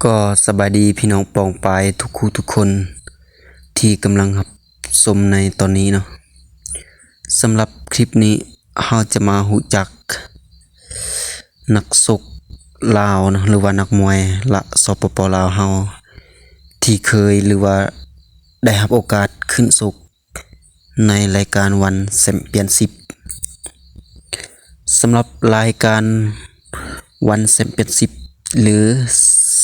ກໍສະບາຍດີພີ່ນ້ອງປ້ອງປາຍທຸກຄູ່ທຸກຄົນທີ່ກຳລັງຮັບຊົມໃນຕອນນີ້ເນາະ. ສຳລັບຄລິບນີ້ເຮົາຈະມາຮູ້ຈັກນັກຊົກລາວເນາະ ຫຼືວ່ານັກມວຍລະ ສປປ ລາວເຮົາ ທີ່ເຄີຍ ຫຼືວ່າໄດ້ຮັບໂອກາດຂຶ້ນຊົກ ໃນລາຍການວັນແຊັມປຽນຊິບ. ສຳລັບລາຍການວັນແຊັມປຽນຊິບ ຫຼື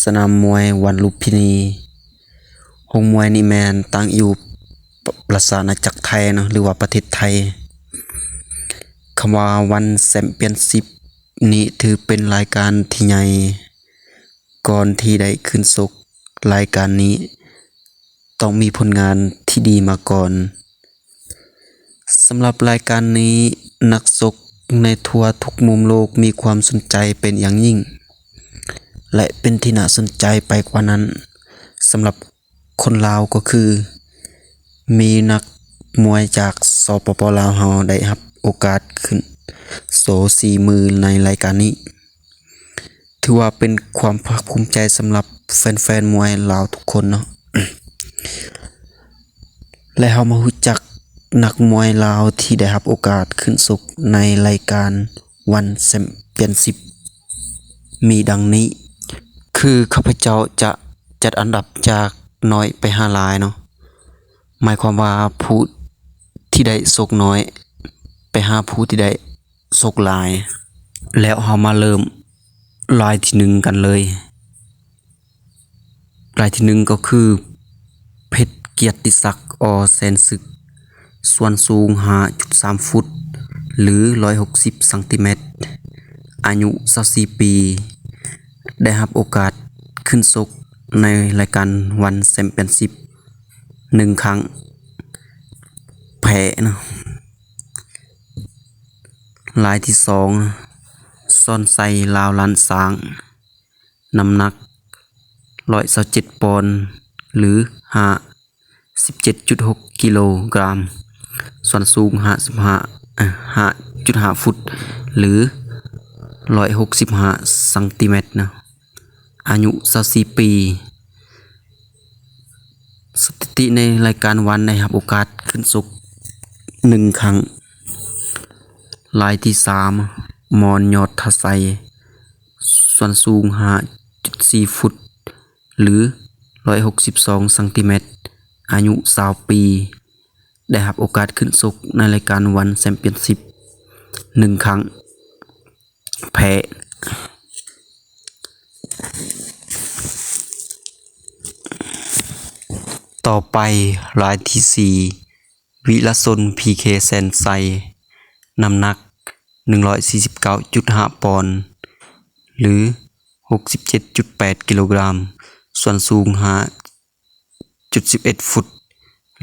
ສະໜາມມວຍວັນລຸມພິນີ ໂຮງມວຍນີ້ແມ່ນຕັ້ງຢູ່ປະຊາອານາຈັກໄທເນາະ ຫຼືວ່າປະເທດໄທ. ຄຳວ່າວັນແຊັມປຽນຊິບນີ້ຖືເປັນລາຍການທີ່ໃຫຍ່ ກ່ອນທີ່ໄດ້ຂຶ້ນຊົກລາຍການນີ້ ຕ້ອງມີຜົນງານທີ່ດີມາກ່ອນ. ສຳລັບລາຍການນີ້ ນັກຊົກໃນທົ່ວທຸກມຸມໂລກມີຄວາມສົນໃຈເປັນຢ່າງຍິ່ງ ແລະ ເປັນທີ່ໜ້າສົນໃຈໄປກວ່ານັ້ນ ສຳລັບຄົນລາວກໍຄື ມີນັກມວຍຈາກ ສປປ ລາວເຮົາ ໄດ້ຮັບໂອກາດຂຶ້ນໂຊສີມືໃນລາຍການນີ້. ຖືວ່າເປັນຄວາມພາກພູມໃຈສຳລັບແຟນໆມວຍລາວທຸກຄົນເນາະ. ແລະ ເຮົາມາຮູ້ຈັກນັກມວຍລາວທີ່ໄດ້ຮັບໂອກາດຂຶ້ນຊົກໃນລາຍການວັນແຊັມປຽນຊິບ ມີດັ່ງນີ້. ຄືຂ້າພະເຈົ້າຈະຈັດອັນດັບຈາກນ້ອຍໄປຫາຫຼາຍເນາະ. ໝາຍຄວາມວ່າຜູ້ທີ່ໄດ້ຊົກນ້ອຍໄປຫາຜູ້ທີ່ໄດ້ຊົກຫຼາຍ. ແລ້ວເຮົາມາເລີ່ມລາຍທີໜຶ່ງກັນເລີຍ. ລາຍທີໜຶ່ງກໍຄື ເພັດ ກຽດຕິສັກ ອ ແສນສຶກ ສ່ວນສູງຫ້າຈຸດສາມຟຸດ ຫຼື ຮ້ອຍຫົກສິບຊັງຕີແມັດ, ອາຍຸຊາວສີ່ປີ, ໄດ້ຮັບໂອກາດຂຶ້ນຊົກໃນລາຍການວັນແຊັມປຽນຊິບ ໜຶ່ງຄັ້ງ ແພ້ເນາະ. ລາຍທີສອງ ສອນໄຊ ລາວລ້ານຊ້າງ, ນ້ຳໜັກຮ້ອຍຊາວເຈັດປອນ ຫຼື ຫ້າ ສິບເຈັດຈຸດຫົກກິໂລກຣາມ, ສ່ວນສູງຫ້າສິບຫ້າ ເອີ ຫ້າຈຸດຫ້າຟຸດ ຫຼື ຮ້ອຍຫົກສິບຫ້າຊັງຕີແມັດເນາະ, ອາຍຸຊາວສີ່ປີ. ສະຖິຕິໃນລາຍການວັນໄດ້ຮັບໂອກາດຂຶ້ນຊົກໜຶ່ງຄັ້ງ. ລາຍທີສາມ ມອນ ຍອດທະໄຊ, ສ່ວນສູງຫ້າຈຸດສີ່ຟຸດ ຫຼື ຮ້ອຍຫົກສິບສອງຊັງຕີແມັດ, ອາຍຸຊາວປີ, ໄດ້ຮັບໂອກາດຂຶ້ນຊົກໃນລາຍການວັນແຊັມປຽນຊິບໜຶ່ງຄັ້ງ ແພ້. ຕໍ່ໄປ ລາຍທີສີ່ ວິລະຊົນ ພີເຄ ແສນໄຊ, ນ້ຳໜັກໜຶ່ງຮ້ອຍສີ່ສິບເກົ້າຈຸດຫ້າປອນ ຫຼື ຫົກສິບເຈັດຈຸດແປດກິໂລກຣາມ, ສ່ວນສູງຫ້າຈຸດສິບເອັດຟຸດ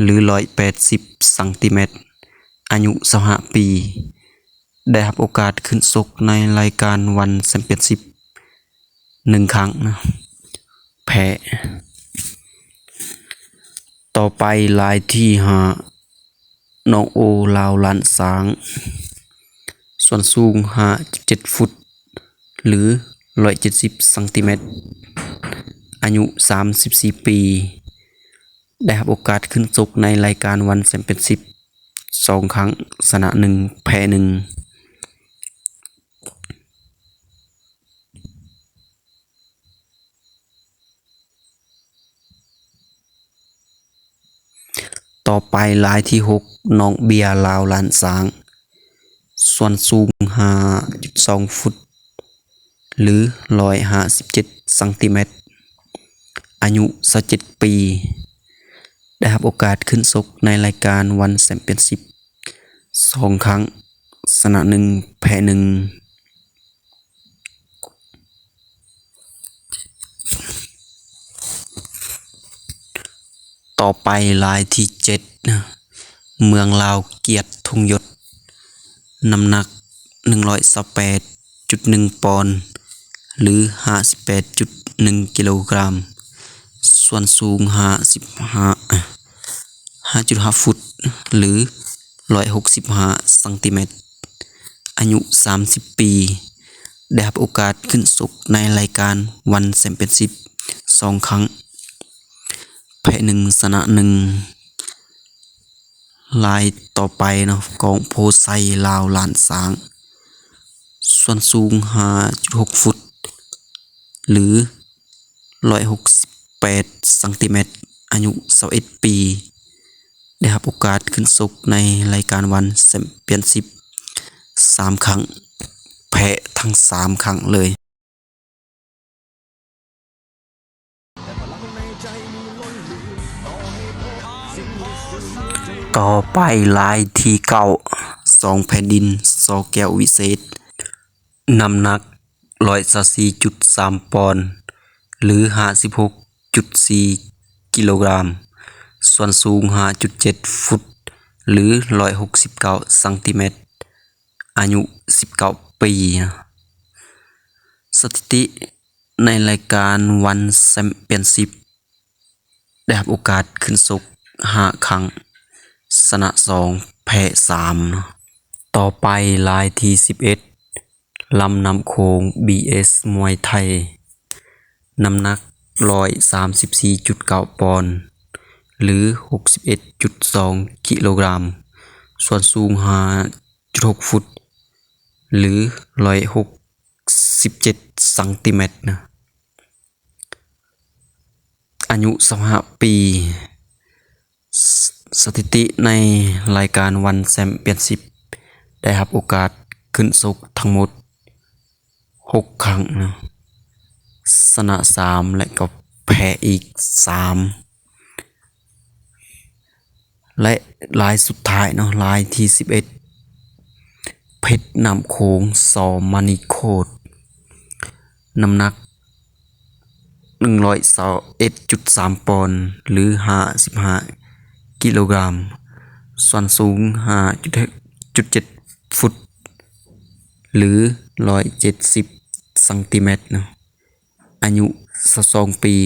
ຫຼື ຮ້ອຍແປດສິບຊັງຕີແມັດ, ອາຍຸຊາວຫ້າປີ, ໄດ້ຮັບໂອກາດຂຶ້ນຊົກໃນລາຍການວັນແຊັມປຽນຊິບໜຶ່ງຄັ້ງນະ ແພ້. ຕໍ່ໄປລາຍທີຫ້າ ນ້ອງໂອ ລາວລ້ານຊ້າງ, ສ່ວນສູງຫ້າຈຸດເຈັດຟຸດ ຫຼື ຮ້ອຍເຈັດສິບຊັງຕີແມັດ, ອາຍຸສາມສິບສີ່ປີ, ໄດ້ຮັບໂອກາດຂຶ້ນຊົກໃນລາຍການວັນແຊັມປຽນຊິບສອງຄັ້ງ, ຊະນະໜຶ່ງ ແພ້ໜຶ່ງ. ຕໍ່ໄປລາຍທີຫົກ ນ້ອງເບຍ ລາວລ້ານຊ້າງ, ສ່ວນສູງຫ້າຈຸດສອງຟຸດ ຫຼື ຮ້ອຍຫ້າສິບເຈັດຊັງຕີແມັດ, ອາຍຸຊາວເຈັດປີ, ໄດ້ຮັບໂອກາດຂຶ້ນຊົກໃນລາຍການວັນແຊັມປຽນຊິບສອງຄັ້ງ, ຊະນະໜຶ່ງ ແພ້ໜຶ່ງ. ຕໍ່ໄປລາຍທີເຈັດ ເມືອງລາວ ກຽດ ທຸງຍົດ, ນ້ຳໜັກໜຶ່ງຮ້ອຍຊາວແປດຈຸດໜຶ່ງປອນ ຫຼື ຫ້າສິບແປດຈຸດໜຶ່ງກິໂລກຣາມ, ສ່ວນສູງຫ້າສິບຫ້າ ຫ້າຈຸດຫ້າຟຸດ ຫຼື ຮ້ອຍຫົກສິບຫ້າຊັງຕີແມັດ, ອາຍຸສາມສິບປີ, ໄດ້ຮັບໂອກາດຂຶ້ນຊົກໃນລາຍການວັນແຊັມປຽນຊິບ ສອງຄັ້ງ ແພ້ໜຶ່ງ ຊະນະໜຶ່ງ. ລາຍຕໍ່ໄປເນາະ ກອງໂພໄຊ ລາວລ້ານຊ້າງ ສ່ວນສູງຫ້າຈຸດຫົກຟຸດ ຫຼື ຮ້ອຍຫົກສິບແປດຊັງຕີແມັດ, ອາຍຸຊາວເອັດປີ, ໄດ້ຮັບໂອກາດຂຶ້ນຊົກໃນລາຍການວັນແຊັມປຽນຊິບສາມຄັ້ງ ແພ້ທັງສາມຄັ້ງເລີຍ. ຕໍ່ໄປລາຍທີເກົ້າ ສອງແຜ່ນດິນ ຊ.ແກ້ວວິເສດ ນ້ຳໜັກຮ້ອຍຊາວສີ່ຈຸດສາມປອນ ຫຼື ຫ້າສິບຫົກຈຸດສີ່ກິໂລກຣາມ, ສ່ວນສູງຫ້າຈຸດເຈັດຟຸດ ຫຼື ຮ້ອຍຫົກສິບເກົ້າຊັງຕີແມັດ, ອາຍຸສິບເກົ້າປີ. ສະຖິຕິໃນລາຍການວັນແຊັມປຽນຊິບ ໄດ້ຮັບໂອກາດຂຶ້ນຊົກຫ້າຄັ້ງ, ຊະນະສອງ ແພ້ສາມ. ຕໍ່ໄປລາຍທີສິບເອັດ ລຳນ້ຳໂຂງ ບີເອສ ມວຍໄທ, ນ້ຳໜັກຮ້ອຍສາມສິບສີ່ຈຸດເກົ້າປອນ ຫຼື ຫົກສິບເອັດຈຸດສອງກິໂລກຣາມ, ສ່ວນສູງຫ້າຈຸດຫົກຟຸດ ຫຼື ຮ້ອຍຫົກສິບເຈັດຊັງຕີແມັດນະ. ອາຍຸຊາວຫ້າປີ. ສ- ສະຖິຕິໃນລາຍການວັນແຊັມປຽນຊິບ ໄດ້ຮັບໂອກາດຂຶ້ນຊົກທັງໝົດຫົກຄັ້ງເນາະ, ຊະນະສາມ ແລະ ກໍແພ້ອີກສາມ. ແລະລາຍສຸດທ້າຍເນາະ, ລາຍທີສິບເອັດ ເພັດນ້ຳໂຂງ ຊ.ມະນີໂຄດ, ນ້ຳໜັກໜຶ່ງຮ້ອຍຊາວເອັດຈຸດສາມປອນ ຫຼື ຫ້າສິບຫ້າກິໂລກຣາມ, ສ່ວນສູງຫ້າຈຸດເຈັດຟຸດ ຫຼື ຮ້ອຍເຈັດສິບຊັງຕີແມັດເນາະ, ອາຍຸຊາວສອງປີ.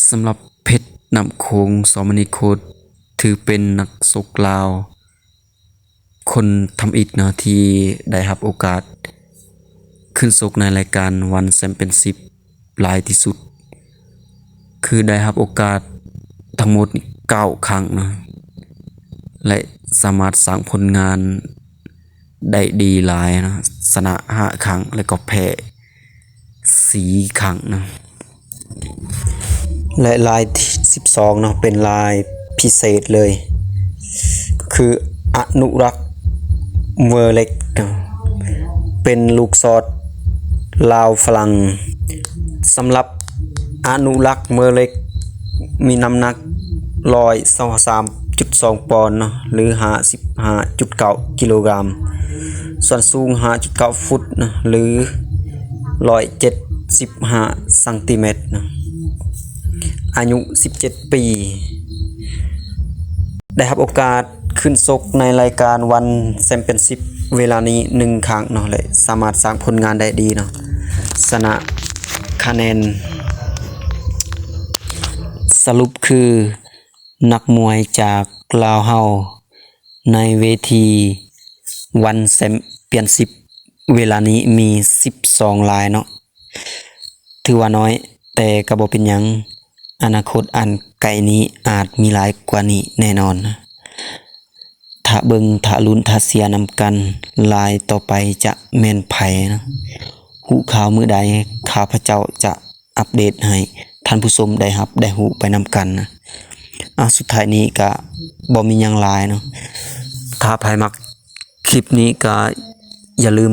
ສຳລັບເພັດນ້ຳໂຂງ ຊ.ມະນີໂຄດ ຖືເປັນນັກຊົກລາວຄົນທຳອິດເນາະ ທີ່ໄດ້ຮັບໂອກາດຂຶ້ນຊົກໃນລາຍການວັນແຊັມປຽນຊິບຫຼາຍທີ່ສຸດ, ຄືໄດ້ຮັບໂອກາດທັງໝົດເກົ້າຄັ້ງເນາະ ແລະ ສາມາດສ້າງຜົນງານໄດ້ດີຫຼາຍເນາະ, ຊະນະຫ້າຄັ້ງ ແລະ ກໍແພ້ສີ່ຄັ້ງເນາະ. ແລະ ລາຍທີສິບສອງເນາະ ເປັນລາຍພິເສດເລີຍ ຄືອະນຸລັກ ເມີເລັກເນາະ ເປັນລູກຊອດລາວຝຣັ່ງ. ສຳລັບອະນຸລັກ ເມີເລັກ ມີນ້ຳໜັກຮ້ອຍຊາວສາມຈຸດສອງປອນເນາະ ຫຼື ຫ້າສິບຫ້າຈຸດເກົ້າກິໂລກຣາມ, ສ່ວນສູງຫ້າຈຸດເກົ້າຟຸດເນາະ ຫຼື ຮ້ອຍເຈັດສິບຫ້າຊັງຕີແມັດເນາະ, ອາຍຸສິບເຈັດປີ. ໄດ້ຮັບໂອກາດຂຶ້ນຊົກໃນລາຍການວັນແຊັມປຽນຊິບເວລານີ້ໜຶ່ງຄັ້ງເນາະ ແລະ ສາມາດສ້າງຜົນງານໄດ້ດີເນາະ, ຊະນະຄະແນນ ສະຫຼຸບຄື ນັກມວຍຈາກລາວເຮົາໃນເວທີວັນແຊັມປຽນຊິບເວລານີ້ມີສິບສອງລາຍເນາະ, ຖືວ່ານ້ອຍ ແຕ່ກໍບໍ່ເປັນຫຍັງ, ອະນາຄົດອັນໃກ້ນີ້ອາດມີຫຼາຍກວ່ານີ້ແນ່ນອນ. ຖ້າເບິ່ງ ຖ້າລຸ້ນ ຖ້າເຊຍນຳກັນ, ລາຍຕໍ່ໄປຈະແມ່ນໃຜເນາະ? ຮູ້ຂ່າວມື້ໃດ ຂ້າພະເຈົ້າຈະອັບເດດໃຫ້ທ່ານຜູ້ຊົມໄດ້ຮັບໄດ້ຮູ້ໄປນຳກັນນະ. ອາ ສຸດທ້າຍນີ້ກະບໍ່ມີຫຍັງຫຼາຍເນາະ. ຖ້າໃຜມັກຄລິບນີ້ກະຢ່າລືມ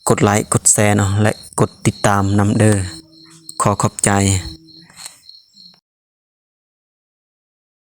ກົດໄລກ໌ ກົດແຊເນາະ ແລະ ກົດຕິດຕາມນຳເດີ. ຂໍຂອບໃຈ.